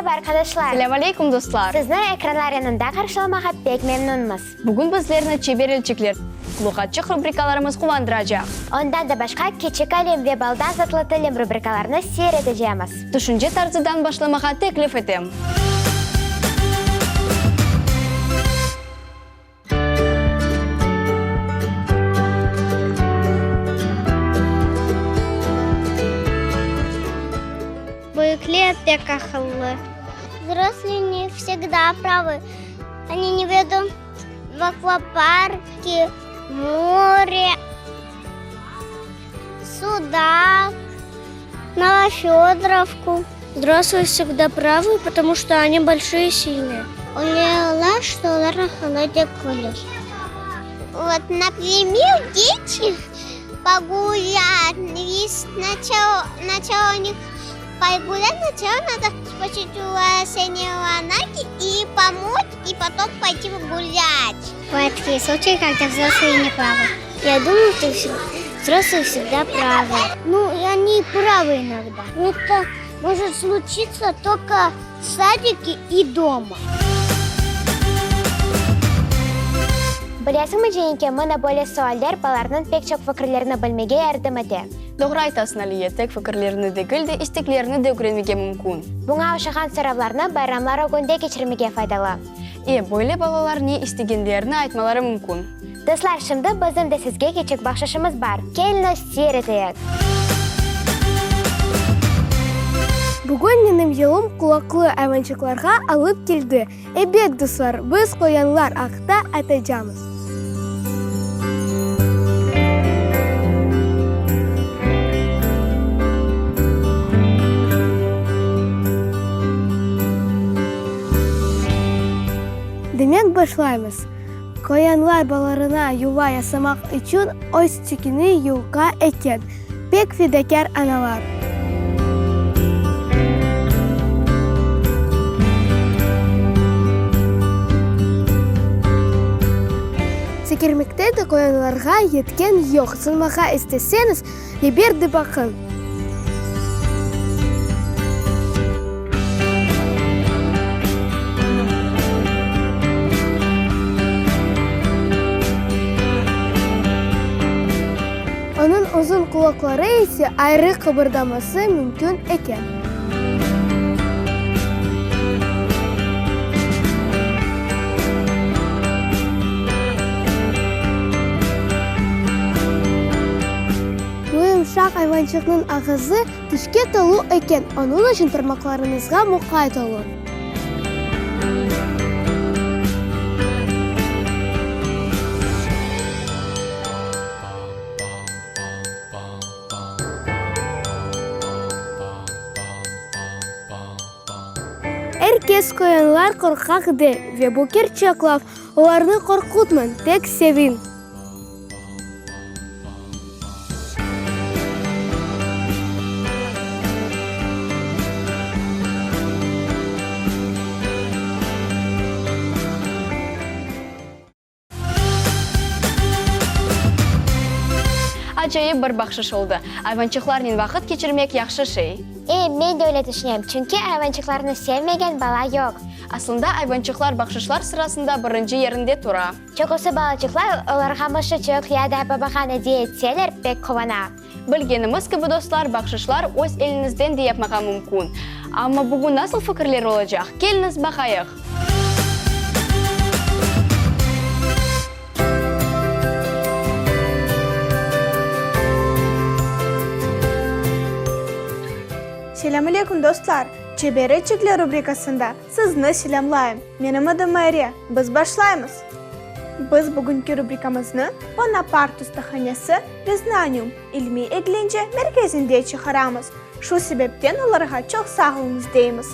Meraba, arqadaşlar! Selâm aleyküm, dostlar! Sizni ekranlar yanında qarşılamağa pek memnünmiz. Bugün bizlerni Çeber elçikler, Luğatçıq rubrikalarımız quvandıracaq. Ondan da başqa Kiçik alim ve Baldan tatlı tilim rubrikalarını seyir etecemiz. Tüşünce tarzıdan başlamağa teklif etem. Büyükler pek aqıllı. Vzroslые ne vsegda pravı. Oni ne vedut v akvaparki, more, Sudaq, Novofedorovku. Vzroslые vsegda pravı, potomu çto oni bolşie i silnye. Oylaylar, çto olar aqıllı degiller. Vot, naprimer, deti pogulyat, snaçala, načalo u nih pogulyat, snaçala nado sprosit u seniornaki i pomoç, i potom poyti pogulât. Bıvayut takiye sluçayi, kogda vzroslые ne pravı. Ya dumаю, çto vzroslые vsegda pravı. Nu, oni pravı inogda. Eto mojet sluçitsâ tolko v sadike i doma. Bilesiñmi, Cenike, mına böyle sualler balalarnıñ pek çoq fikirlerini bilmege yardım ete. Doğru aytasıñ, Aliye, tek fikirlerini degil de, isteklerini de ögrenmege mümkün. Buña oşağan soravlarnı bayramlar ögünde keçirmege faydalı. E, böyle balalar ne istegenlerini aytmaları mümkün. Dostlar, şimdi bizim de sizge kiçik bahşışımız bar. Keliñiz, seyir eteyik. Bugün menim yolum qulaqlı ayvançıqlarğa alıp keldi. Ebet, dostlar, biz qoyanlar aqta aytacamız. Demek, başlaymız. Qoyanlar balalarına yuva yasamaq içün öz tüküni yulqa eken. Pek fedakâr analar. Sekirmekte de qoyanlarğa yetken yoq. Sınmağa isteseñiz, geber de baqıñ. Onıñ uzun qulaqları ise ayrı qıbırdaması mümkün eken. Bu yımşaq ayvançıqnıñ ağızı tişke tolu eken, onıñ içün parmaqlarıñızğa muqayt oluñ. Er kes qoyanlar qorqaq dey ve bu kerçek laf, olarnı qorqutmañ, tek seviñ. Acayip bir bahşış oldı. Ayvançıqlarnen vaqıt keçirmek yahşı şey. E, men de öyle tüşünem, çünki ayvançıqlarnı sevmegen bala yoq. Aslında ayvançıqlar bahşışlar sırasında birinci yerinde tura. Çoqusı balaçıqlar olarğa mışıçıq ya da papağan ediye etseler, pek quvana. Bilgenimiz kibi, dostlar, bahşışlar öz eliñizden de yapmağa mümkün. Amma bugün nasıl fikirler olacaq? Keliñiz, baqayıq! Selâm aleyküm, dostlar! Çeber elçikler rubrikasında sizni selâmlayım. Menim adım Mayre. Biz başlaymız! Biz bugünki rubrikamıznı Bonapart ustahanesi ve Znanium ilmiy-eglence merkezinde çıqaramız. Şu sebepten olarğa çoq sağ oluñız deymiz.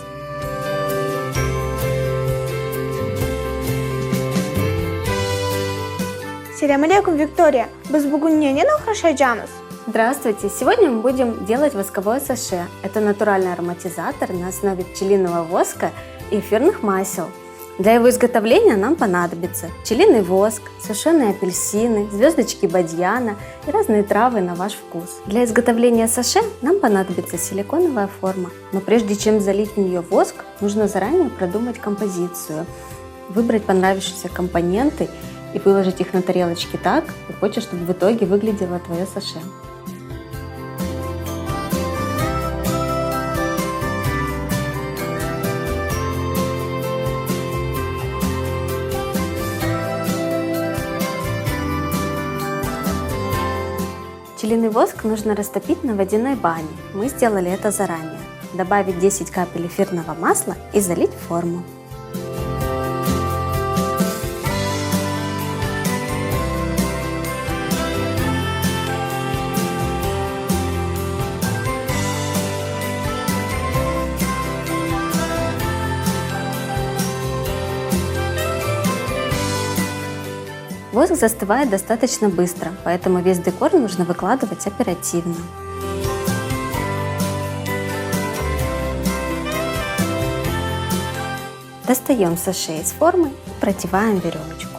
Selâm aleyküm, Viktoriya! Biz bugün nenen oğraşacamız? Здравствуйте! Сегодня мы будем делать восковое саше. Это натуральный ароматизатор на основе пчелиного воска и эфирных масел. Для его изготовления нам понадобится пчелиный воск, сушеные апельсины, звездочки бадьяна и разные травы на ваш вкус. Для изготовления саше нам понадобится силиконовая форма, но прежде чем залить в нее воск, нужно заранее продумать композицию, выбрать понравившиеся компоненты и выложить их на тарелочке так, как хочешь, чтобы в итоге выглядело твое саше. Пчелиный воск нужно растопить на водяной бане. Мы сделали это заранее. Добавить 10 капель эфирного масла и залить форму. Воск застывает достаточно быстро, поэтому весь декор нужно выкладывать оперативно. Достаем саше из формы и продеваем веревочку.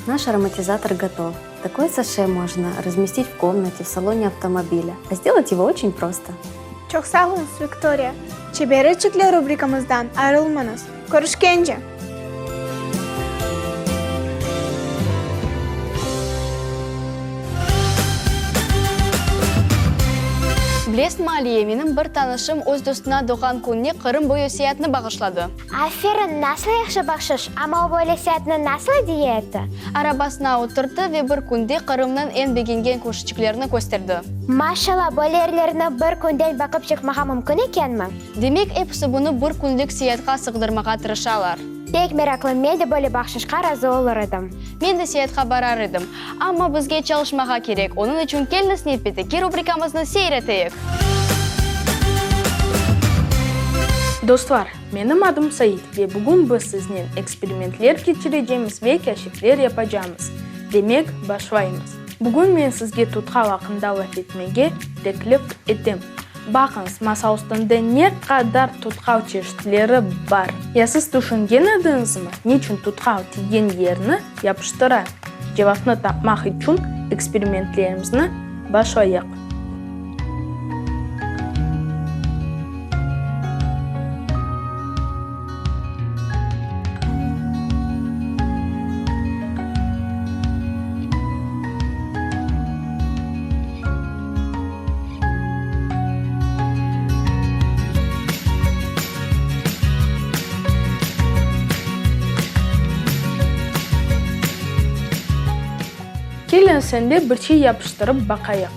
Наш ароматизатор готов. Такое саше можно разместить в комнате, в салоне автомобиля. А сделать его очень просто. Çoq sağ oluñız, Viktoriya! Çebereçikler rubrikamızdan ayırılmañız. Körüşkence! Bilesiñmi, Aliye, menim bir tanışım öz dostuna doğğan kününe Qırım boyu seyaatnı bağışladı. Aferin, nasıl yahşı bahşış! Amma o böyle seyaatnı nasıl ediye etti? Arabasına oturttı ve bir künde Qırımnıñ eñ begengen köşeçiklerini kösterdi. Maşallah, böyle yerlerni bir künden baqıp çıqmağa mümkün ekenmi? Demek, episi bunı bir künlik seyaatqa sığdırmağa tırışalar. Pek meraqlı, men de böyle bahşışqa razı olur edim. Men de seyaatqa barar edim. Amma bizge çalışmağa kerek, onıñ içün keliñiz nevbetteki rubrikamıznı seyir eteyik. Dostlar, menim adım Said ve bugün biz siznen eksperimentler keçirecemiz ve keşifler yapacamız. Demek, başlaymız. Bugün men sizge tutqal aqqında laf etmege teklif etem. Baqıñız, masa üstünde ne qadar tutqal çeşitleri bar. Ya siz tüşüngen ediñizmi, niçün tutqal tiygen yerni yapıştıra? Cevapnı tapmaq içün eksperimentlerimizni başlayıq. Keliñ, sende bir şey yapıştırıp baqayıq.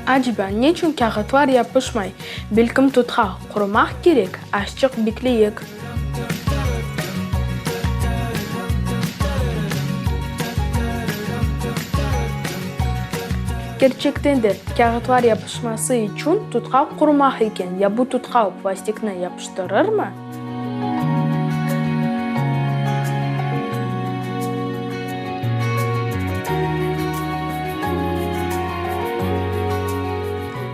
Aceba, neçün kâğıtlar yapışmay? Belkim tutqa qurumaq kerek? Azçıq bekleyik. Kerçekten de, kâğıtlar yapışması içün tutqa qurumaq eken. Ya bu tutqal plastikni yapıştırırmı?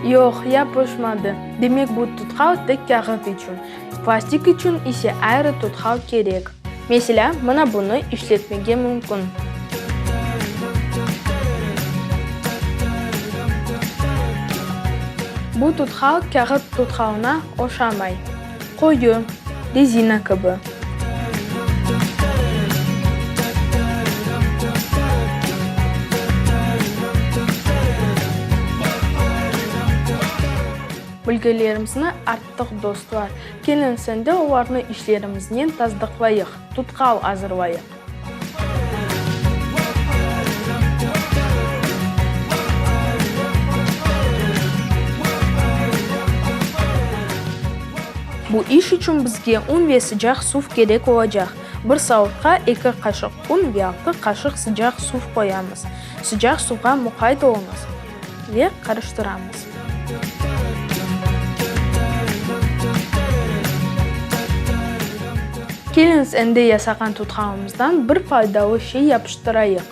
Yoq, yapışmadı. Demek, bu tutqal tek kâğıt içün. Plastik içün ise ayrı tutqal kerek. Meselâ, mına bunı işletmege mümkün. Bu tutqal kâğıt tutqalına oşamay. Qoyu, rezina kibi. Bilgilerimizni arttıq, dostlar. Keliñ, endi olarnı işlerimiznen tasdıqlayıq, tutqal azırlayıq. Bu iş içün bizge un ve sıcaq suv kerek olacaq. Bir savutqa eki qaşıq un ve altı qaşıq sıcaq suv qoyamız. Sıcaq suvğa muqayt oluñız ve qarıştıramız. Keliñiz endi yasağan tutqalımızdan bir faydalı şey yapıştırayıq.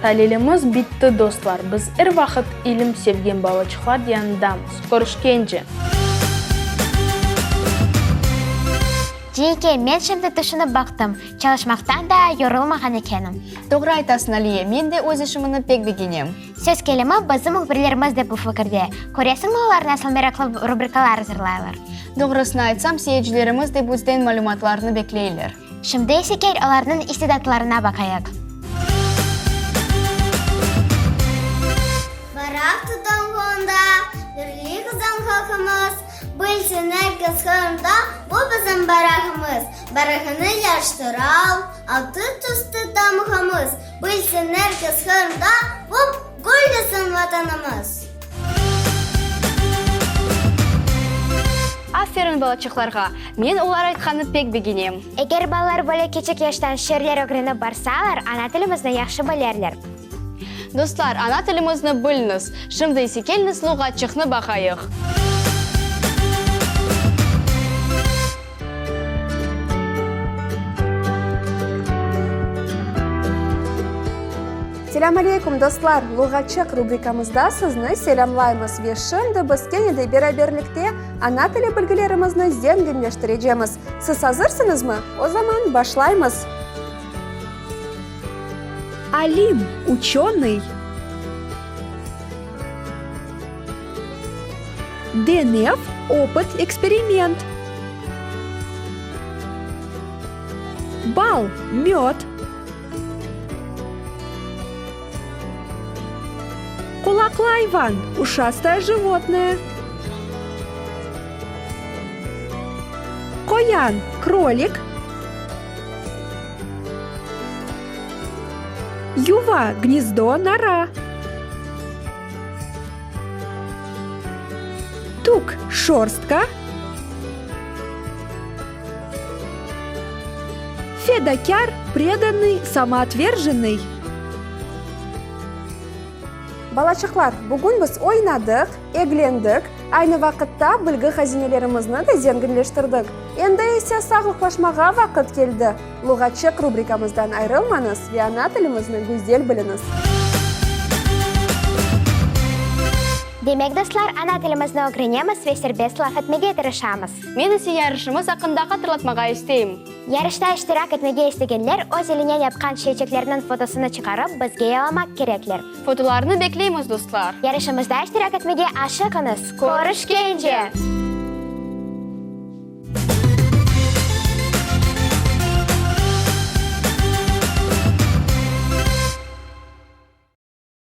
Talilimiz bitti, dostlar. Biz er vaqıt ilim sevgen balaçıqlar yanındamız. Körüşkence! Ciyke, men şimdi tüşünip baqtım, çalışmaqtan da yorulmağan ekenim. Doğru aytasıñ, Aliye, men de öz işimni pek begenem. Söz kelimi, bizim mühbirlerimiz de bu fikirde. Köresiñmi, olar nasıl meraqlı rubrikalar azırlaylar. Doğrusını aytsam, seyircilerimiz de bizden malümatlarnı bekleyler. Şimdi ise kel olarnıñ istidatlarına baqayıq. Bayraq tutanğanda, birlik bizim halqımız, Bilsin er kes Qırımda, bu bizim bayrağımız. Bayrağını yaştıral, altın tüstü tamğamız, Bilsin er kes Qırımda, bu güllesin Vatanımız. Aferin balaçıqlarğa! Men olar aytqanı pek begenem. Eger balalar böyle kiçik yaştan şiirler ögrenip barsalar, ana tilimizni yahşı bilerler. Dostlar, ana tilimizni biliñiz! Şimdi ise keliñiz luğatçıqnı baqayıq. Selâm aleyküm, dostlar! Luğatçıq rubrikamızda sizni selâmlaymız ve şimdi biz kene de beraberlikte ana tili bilgilerimizni zenginleştirecemiz. Siz azırsıñızmı? O zaman başlaymız! Alim, uçenıy. Denev, opıt, eksperiment. Bal, möd. Qulaqlı ayvan, uşastoye животное. Qoyan, krolik. Yuva, gnezdo, nora. Tük, şorstka. Fedakâr, predanıy, samootverjennıy. Balaçıqlar, bugün biz oynadıq, eglendik, aynı vaqıtta bilgi hazinelerimizni de zenginleştirdik. Endi ise sağlıqlaşmağa vaqıt keldi. Luğatçıq rubrikamızdan ayrılmañız ve ana tilimizni güzel biliñiz. Demek, dostlar, ana tilimizni ögrenemiz ve serbest laf etmege tırışamız. Men ise yarışımız aqqında hatırlatmağa isteyim. Yarışta iştirak etmege istegenler öz elinen yapqan şeyçeklerniñ fotosını çıqarıp bizge yollamaq kerekler. Fotolarnı bekleymiz, dostlar! Yarışımızda iştirak etmege aşıqıñız! Körüşkence!